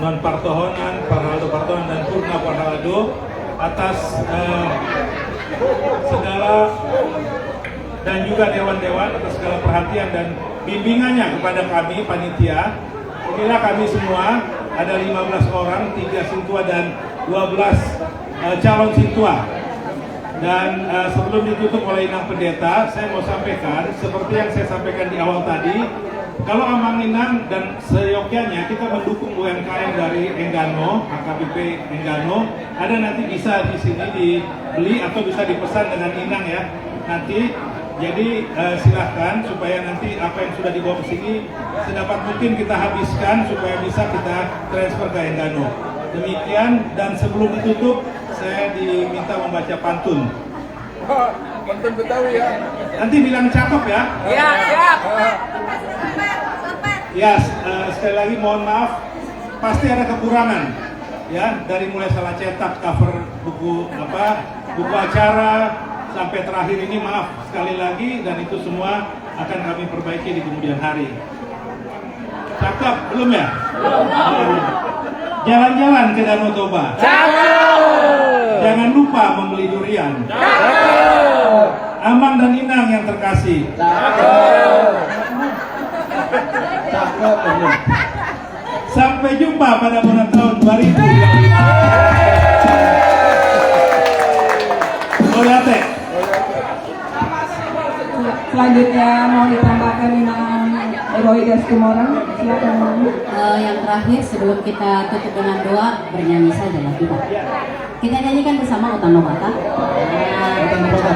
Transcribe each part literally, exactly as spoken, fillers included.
Partohonan, Parhaldo Partohonan dan Purna Parhaldo atas, eh, segala, dan juga dewan-dewan atas segala perhatian dan bimbingannya kepada kami panitia. Inilah kami semua, ada lima belas orang, tiga sintua dan dua belas, eh, calon sintua. Dan, eh, sebelum ditutup oleh Inang Pendeta, saya mau sampaikan, seperti yang saya sampaikan di awal tadi, kalau Amang Inang dan seyogyanya kita mendukung U M K M dari Enggano, H K B P Enggano, ada nanti bisa di sini dibeli atau bisa dipesan dengan Inang ya. Nanti, jadi, eh, silahkan supaya nanti apa yang sudah dibawa ke sini sedapat mungkin kita habiskan supaya bisa kita transfer ke Enggano. Demikian, dan sebelum ditutup, saya diminta membaca pantun. Pantun Betawi ya. Nanti bilang cakep ya. Iya, siap. Ya, s-, eh, sekali lagi mohon maaf, pasti ada kekurangan. Ya, dari mulai salah cetak cover buku apa, buku acara sampai terakhir ini, maaf sekali lagi, dan itu semua akan kami perbaiki di kemudian hari. Cakep, belum ya? Belum. Jalan-jalan ke Danau Toba. Cakep. Jangan lupa membeli durian. Cakep. Amang dan Inang yang terkasih. Cakep. Cakep, bener. Sampai jumpa pada bona taon dua ribu dua puluh lima. Mauliate. Selanjutnya mau ditambahkan Inang Roy Dastumorang, silakan, Mang. Eh, yang terakhir, sebelum kita tutup dengan doa, bernyanyi sajalah kita. Kita nyanyikan bersama Utan Lobata. Utan Lobata.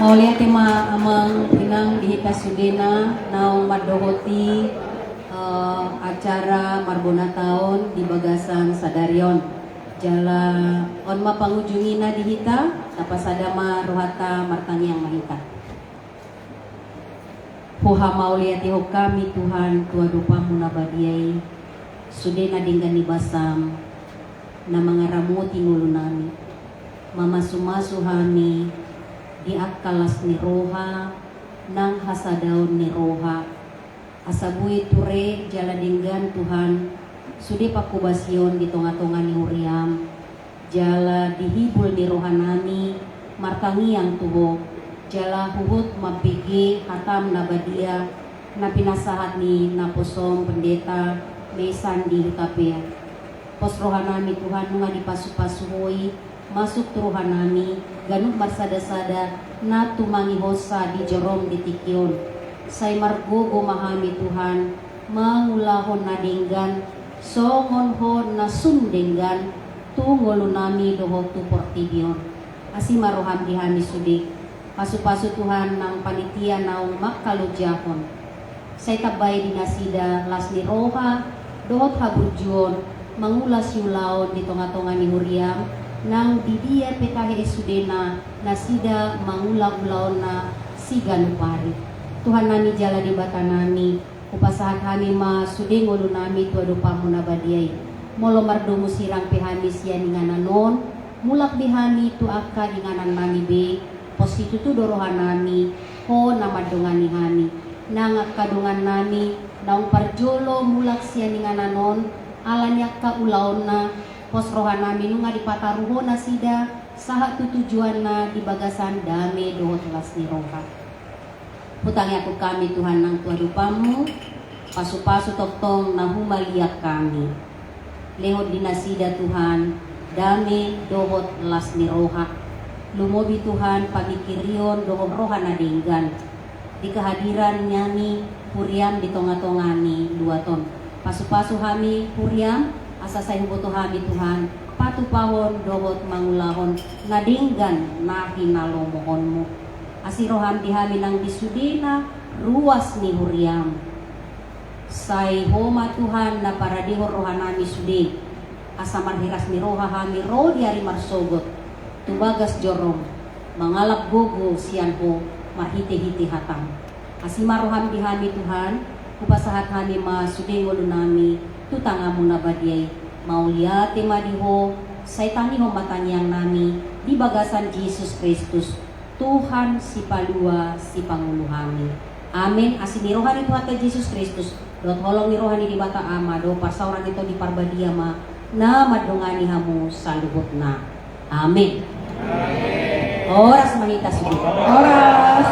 Mauliate ma amang inang di hita sudena naung mandohoti, eh, acara marbona taon di bagasan sadari on. Jala on ma pangujungina di hita, tapasada ma rohanta, martangiang ma hita. Huhamauliatehon hami Tuhan tu adopanmu na badia i, sude na denggan ni basam, na mangaramoti ngolunami, mamasumasu hami di angka las ni roha nang hasadaon ni roha, asa boi ture jala denggan Tuhan sude panghobasion di tongatonga ni huriam, jala di hibul ni rohanami Martangiang tu Ho, jala huhut mambege hataM na badia, na pinasahat ni naposoM Pendeta Mesan di Hutapea. Pos rohanami Tuhan, nunga dipasupasu Ho i, masuk tu rohanami, ganup marsada-sada, na tumangihonsa di joroM di tingki on. Sai margogo ma hami Tuhan, mangulahon na denggan, songon Ho na sun denggan, tu ngolunami dohot tu portibi on. Asi ma rohaM di hami sude. Pasupasu Tuhan nang panitia naung mangkalojahon. Sai tambai di nasida las ni roha, dohot haburjuon, mangula siulaon di tonga-tonga ni huriaM, nang di dia pe tahe sudena, nasida mangula ulaonna siganup ari. Tuhannami jala Debatanami, hupasahat hami ma sude ngolunami tu adopanMu na badia i. Molo mardomu sirang pe hami sian inganan on, mulak be hami tu angka inganannami be, pos situtu do rohanami, Ho na mandongani hami. Nang angka dongannami, naung parjolo mulak sian inganan on, ala ni angka ulaonna, pos rohanami nunga dipataru Ho nasida, sahat tu tujuanna di bagasan dame dohot las ni roha. Hutangiangkon hami Tuhan nang tu adopanMu, pasupasu tongtong na humaliang hami. Lehon di nasida Tuhan, dame dohot las ni roha. Lumobi Tuhan pamingkirion dohot roha na denggan. Di kehadiran nami huriaM di tonga-tonga ni luat on. Pasupasu hami huriaM, asa sai huboto hami Tuhan, patupahon dohot mangulahon na denggan na hinalomohonMu. Asi rohaM di hami nang di sudena ruas ni huriaM. Sai Ho ma Tuhan na paradehon rohanami sude, asa marhiras ni roha hami ro di ari marsogot, tu bagas joroM, mangalap gogo sian Ho marhite-hite hataM. Asi ma rohaM di hami Tuhan, hupasahat hami ma sude ngolunami, tu tanganMu na badia i, mauliate ma di Ho, sai tangihon ma tangiangnami, di bagasan Jesus Kristus, Tuhan sipalua sipangolu hami. Amen. Asi ni roha ni Tuhanta Jesus Kristus, dohot holong ni roha ni Debata Ama, dohot parsaoran ni Tondi Parbadia ma, na mandongani hamu saluhutna. Amen. Horas ma hita sude. Horas.